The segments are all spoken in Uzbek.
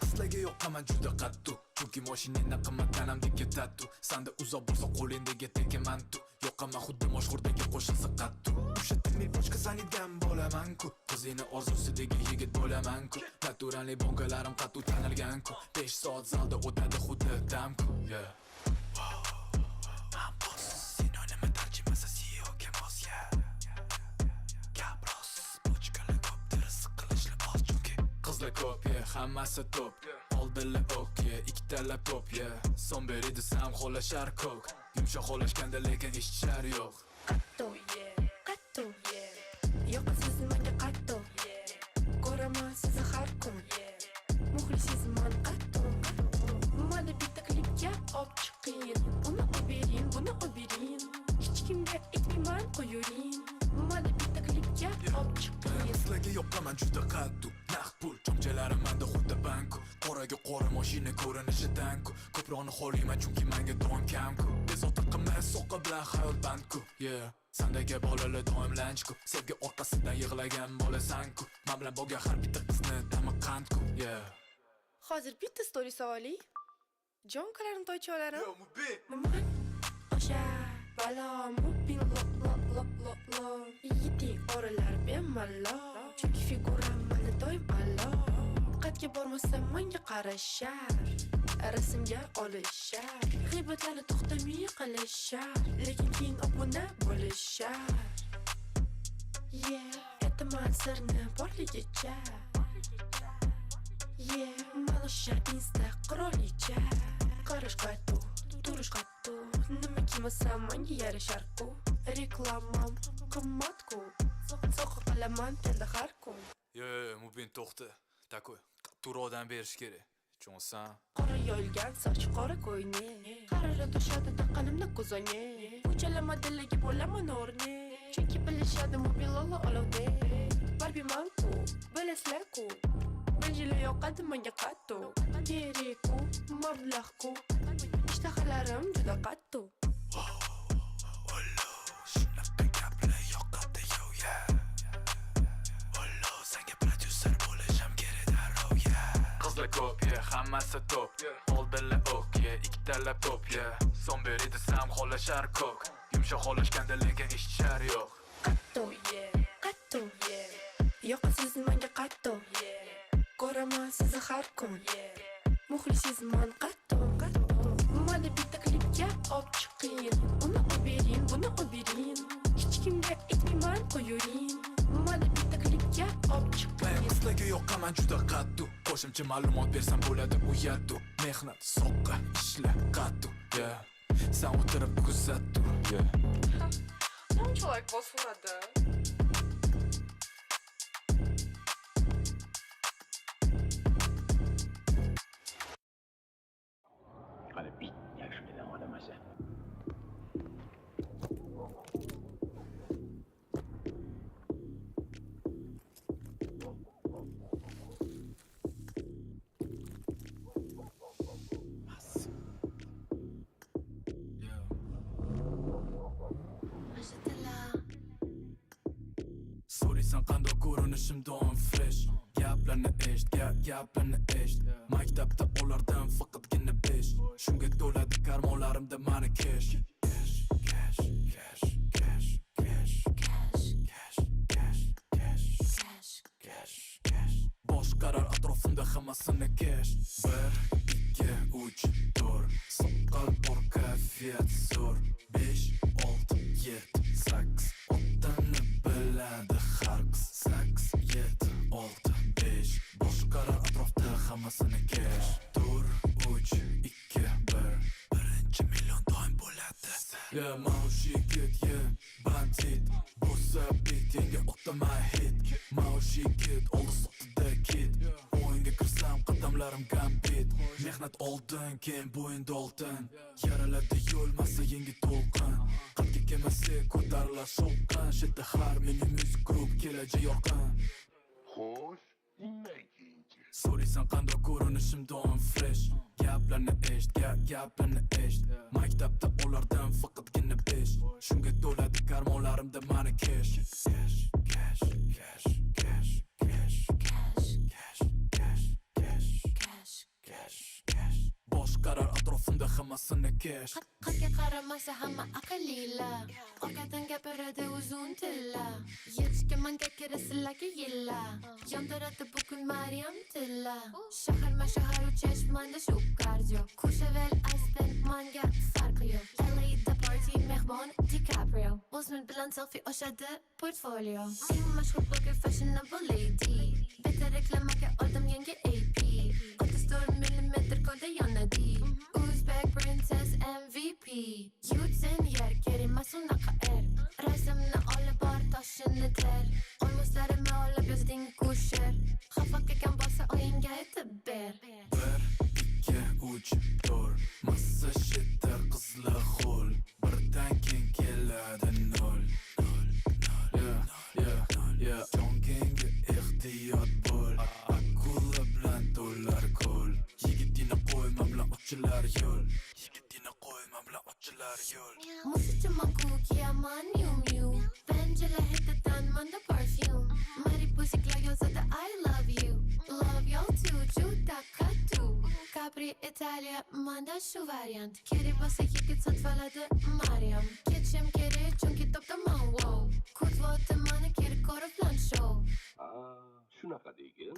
Qizlarga yoqaman juda qattiq, chunki mashinangdan qimmat tanamdagi tatu. Sanda uzoq bo'lsa qo'lingdagi tekimantu. Yoqaman xuddi moshxo'rdagi qo'shilsa qattu. O'sha tinmay bochka sanaydigan bo'laman-ku. Qizingni orzusidagi yigit bo'laman-ku. Naturalniy bonkalarim qattu tanilgan-ku. 5 soat zalda o'tadi xuddi damku. Yeah. Man boss, sinonimi tarjimasi CEO ga mos, yeah. Gap rost, bochkalar ko'p, rizq qilishlar oz chunki qizlar ko'p, yeah, hammasi top. Oldinlar ok, yeah, ikkita laptop, yeah. So'm berdi desam xohlashar ko'k. Yumshoq xohlashganda lekin eshitishar yo'q. Qattiq, qattiq, yoqasiz menga qattiq. Ko'raman sizni har kun, muxlisizman qattiq. Mani bitta klipga olib chiqing, uni olib bering, buni olib bering. Hech kimga aytmayman, qo'yavering. Mani bitta klipga olib chiqing. Qizlarga yoqaman juda qattiq. Naqd pul chomchalarim manda xuddi banku. Qoraga qora mashina ko'rinishidan-ku. Ko'proqni xohlayman chunki menga doim kam-ku. Bezovta qilma soqqa bilan xayol bandku. Yeah. Sandagi bolalar doim lanchku. Sevgi orqasidan yig'lagan bolasan-ku. Men bilan bo'lgan har bitta qizni ta'mi qand-ku. Yeah. Hozir bitta story savoli. Jonkalarim, toychalarim. Mubin. O'sha balo mubin lo lo lo lo lo. Yigiting o'rilar bemalol, chunki figuram mani doim a'lo. Qatga bormasam menga qarashar, rasmga olishar, g'iybatlarni to'xtamay qilishar, lekin keyin obuna bo'lishar. Yeah, aytaman sirni borligicha. Yeah, man o'sha insta qirolicha. Qarash qattiq, turish qattiq, nima kiymasam menga yarasharku. Reklamam qimmat-ku, soqqa qilaman tilda har kun. Yo, yo, yo, Mubin, to'xta. Такой, qattiqroqdan berish kerak. Tushunsan? Qora yoyilgan soch, qora ko'ynak, qarara tushadi taqqanimda ko'zoynak. Uchala modeldagi bo'laman o'rnak, chunki bilishadi mobilola olovdek. Barbiman-ku, bilasizlar-ku, Banjilar yoqadi menga qattiq. Kerak-ku, mablag'-ku, ishtahalarim juda qattiq. Shunaqa gaplar yoqadi, yo, yeah. Ollo, senga prodyuser bo'lishim kerak darrov, yeah. Qizlar ko'p, yeah, hammasi top. Oldinlar ok, yeah, ikkita laptop, yeah. So'm berdi desam xohlashar ko'k. Yumshoq xohlashganda lekin eshitishar yo'q. Qattiq, qattiq, yoqasiz menga qattiq. Ko'raman sizni har kun, muxlisizman qattiq. Mani bitta klipga olib chiqing, uni olib bering, buni olib bering. Hech kimga aytmayman, qo'yavering. Mani bitta klipga olib Men chiqing. qizlarga yoqaman juda qattiq. Qo'shimcha ma'lumot bersam bo'ladi uyatdu. Mehnat, soqqa, ishla qattiq, yeah. San o'tirib kuzat tur, yeah. Qancha like bosiladi? Hali bitta shundan olamasa. Yeah. So'raysan qandoq ko'rinishim doim fresh. Gaplarni eshit, gap gaplarni eshit. Maktabda ulardan faqatgina 5. Shunga to'ladi karmonlarimda mani cash. Cash, cash, cash, cash, cash, cash, cash, cash, cash, cash, cash. Boshqarar atrofimda hammasini cash. 1, 2, 3, 4. Soqol bor, kayfiyat zo'r. 5, 6, 7, 8. Otani biladi har qiz. 8, 7, 6, 5. Boshqarar atrofda hammasini cash. 4, 3, 2, 1. Birinchi million doim bo'ladi. Yeah, man o'sha yigit, yeah, bandit. Bo'lsa bit, yangi otaman hit. Man o'sha yigit, oldi sotida kit. O'yinga kirsam qadamlarim gambit. Mehnat oldin, keyin bo'yinda oltin. Yaraladi yo'l, masa yangi to'lqin. Qadga kelmasa ko'tarilar shovqin. Shetda har meni music group kelajak yorqin. Xo'sh, undan keyinchi. So'raysan qandoq ko'rinishim doim fresh. Gaplarni eshit, gap gaplarni eshit. Maktabda ulardan faqatgina 5. Shunga to'ladi karmonlarimda mani cash. Cash, cash, cash, cash, hammasini cash. Qadga qaramasa hamma aqllilar. Orqadan gapiradi uzun tillar. Yetishga manga kerasilaki yillar. Yondiradi bugun Maryam tilla. Shaharma shahar uchish manda shu kardio. Courchevel, Aspen, manga farqi yo'q. LA'da party mehmon DiCaprio. Will Smith bilan selfie oshadi portfolio. Eng mashhur bloger, fashionable lady. Bitta reklamaga oldim yangi AP. 34 millimetr ko'lda yonadi. Uzbek Princess MVP. Yutsin yer, kerak emas unaqa er. Rasmni olib bor, toshini ter. Olmoslarimni olib yozding kusher. Xafa qilgan bo'lsa oyingga aytib ber. Bir, ikki, uch, to'rt. Massa shitda qizlar ho'l. Birdan keyin keladi nol. Nol, nol, yeah. Jonginga ehtiyot bo'l. Akula bilan to'lar ko'l. Yigitingni qo'yma bilan ochilar yo'l. Yigitingni qo'yma bilan ochilar yo'l. Musichaman kiyaman Miu Miu. Angela hiddan manda perfume. Mariposiklar yozadi "I love you". Love you too, juda qattiq. Capri, Italia, manda shu variant. Kerak bo'lsa yigit sotib oladi Maryam. Ketishim kerak, chunki topdaman, wow. Kutyapti mani Kirkorov bilan show. A, shunaqa degin.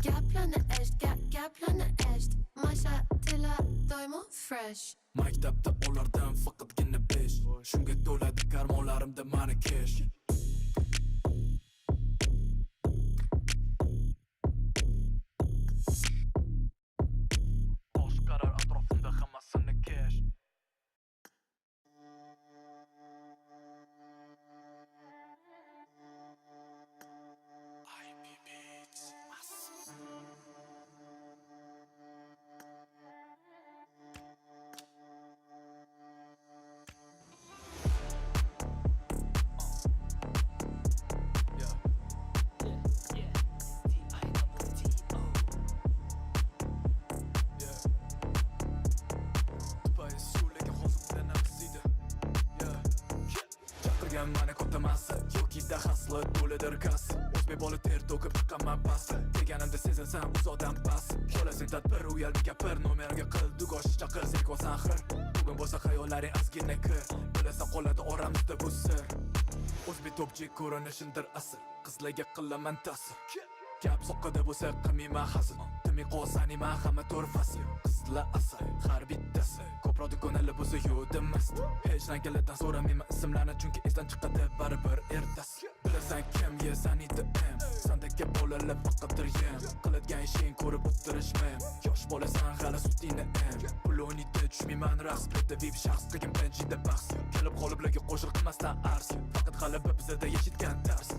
Gaplarni eshit, gaplarni eshit. Masha tilla doimo fresh. Maktabda ulardan faqatgina 5. Shunga to'ladi karmonlarimda mani cash. Boshqarar atrofimda hammasini cash. IP Beats. Yeah. Yeah. D-I-double-T-O. Yeah. Dubai shu, lekin hozir bilan arziydi. Yeah. Chaqirgan mani katta massa yoki hasli to'ladir kassa. O'zbek bola ter to'kib chiqaman past. Deganimda sezinsan uzoqdan past. Xohlasin tadbir, uyalma gapir, nomerga qil dugosh chaqir, zerikosan xir. Bugun bo'lsa xayollaring ozgina kir. Bilasan, qoladi oramizda bu sir. O'zbek topchi ko'rinishimdir asl. Qizlarga qilaman ta'sir. Gap soqqada bo'lsa qilmayman hazil. Timay qolsaniman hamma to'rt fasl. Qizlar asal, har bittasi. Ko'proq dugonali bo'lsa yo'q demasdi. Hech rangalardan so'ramayman ismlarni, chunki esdan chiqadi baribir ertasi. Bilasan kim yesaniydi M. Sandagi bolalar faqatdir yem. Qiladigan ishing ko'rib o'tirishmayam. Yosh bolasan hali, sutingni em. Pul o'ynaydi, tushmayman raqs. Bitta VIP shaxs qilgin benchida bahs. Kelib qolib ularga qo'shiq qilmasdan arz. Faqat g'alaba bizada eshitgan dars.